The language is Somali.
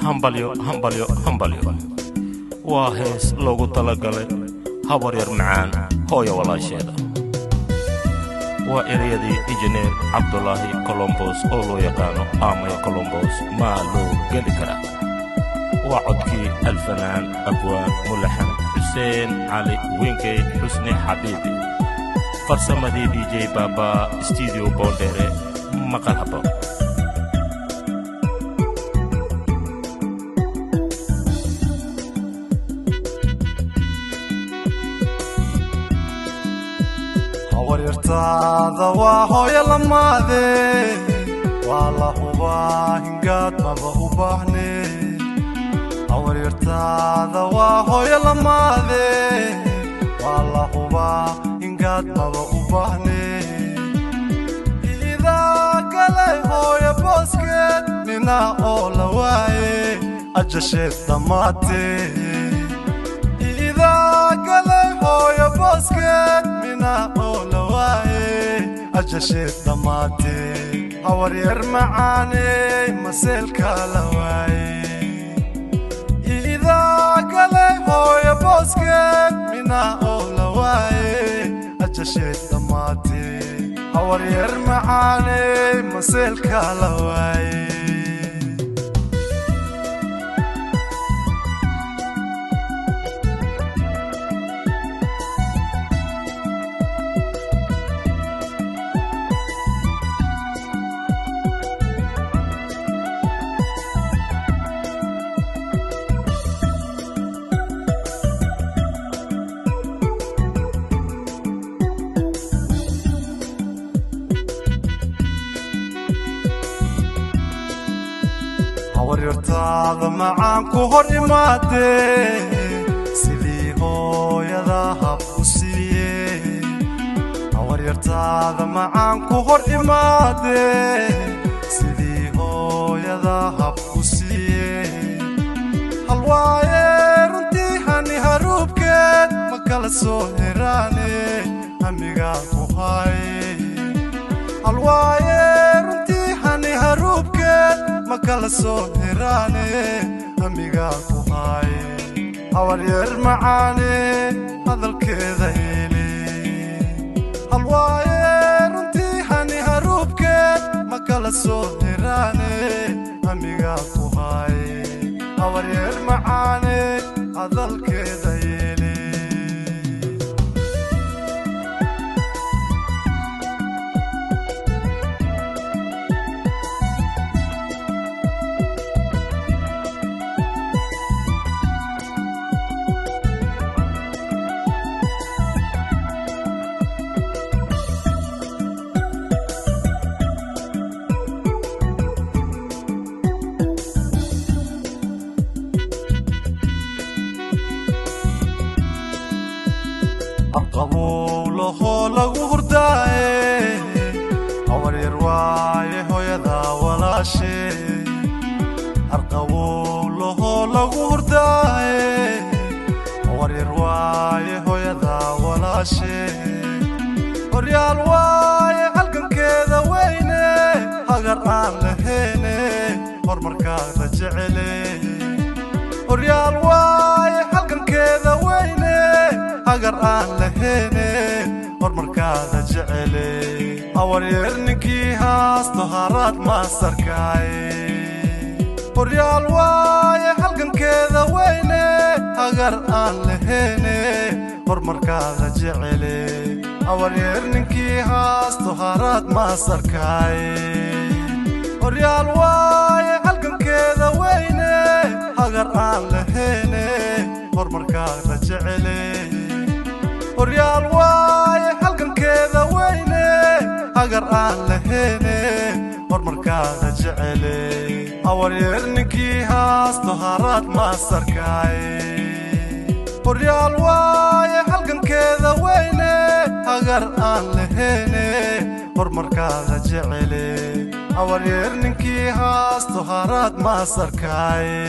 Hambalyo, hambalyo, hambalyo. Waa hees loogu talagalay habaryar macaan, hooyo walaasheeda. Waa ereyadii Injineer Cabdulaahi Colombos oo loo yaqaano Aamaya Colombos. Maa loo geli karaa? Waa codkii alfanaan, abwaan, mulaxan Xuseen Cali Winkey, Xusni Xabiibi. Farsamadii DJ Baaba, Studio Boondheere. Maqal habboon. Habaryartaada waa hooyo lamaade, waa la hubaa, hingaad maba u baahne. Habaryartaada waa hooyo lamaade, waa la hubaa, hingaad maba u baahne. Idaa galay hooyo booskeed nina oo la waaye, ajasheed dhammaate. Idaa galay hooyo booskeed mina oo la waaye, ajasheed dhammaate. Habaryar macaaney, maseelka la waaye. Idaa galay hooyo booskeed mina oo la waaye, ajasheed dhammaate. Habaryar macaaney, maseelka la waaye. Habaryartaada macaan ku hor imaadee, sidii hooyada hab u siiye. Habaryartaada macaan ku hor imaadee, sidii hooyada hab u siiye. Halwaaye runtii hani haruubkeed ma kala soo heraane, hamigaa ku haaye. Halwaaye runtii hani haruubkeed ma kala soo heraane, hamigaa ku haaye. Habaryar macaane, hadalkeeda yeele. Halwaaye runtii hani haruubkeed ma kala soo heraane, hamigaa ku haaye. Habaryar macaane, hadalkeeda yeele. Aqabow lahoo lagu hurdaaye, habaryar waaye hooyada walaashe. Arqabow lahoo lagu hurdaaye, habaryar waaye hooyada walaashe. Horyaal waaye halgankeeda weyne, hagar aan lahayne, horumarkaada jecele. Horyaal waaye halgankeeda weyne, hagar aan lahayne, horumarkaada jecele. Habaryar ninkii haasto haraad maasarkaaye. Horyaal waaye halgankeeda weyne, hagar aan lahayne, horumarkaada jecele. Habaryar ninkii haasto haraad maasarkaaye. Horyaal waaye halgankeeda weyne, hagar aan lahayne, horumarkaada jecele. Horyaal waaye halgankeeda weyne, hagar aan lahayne, horumarkaada jecele. Habaryar ninkii haasto haraad maasarkaaye. Horyaal waaye halgankeeda weyne, hagar aan lahayne, horumarkaada jecele. Habaryar ninkii haasto haraad maasarkaaye.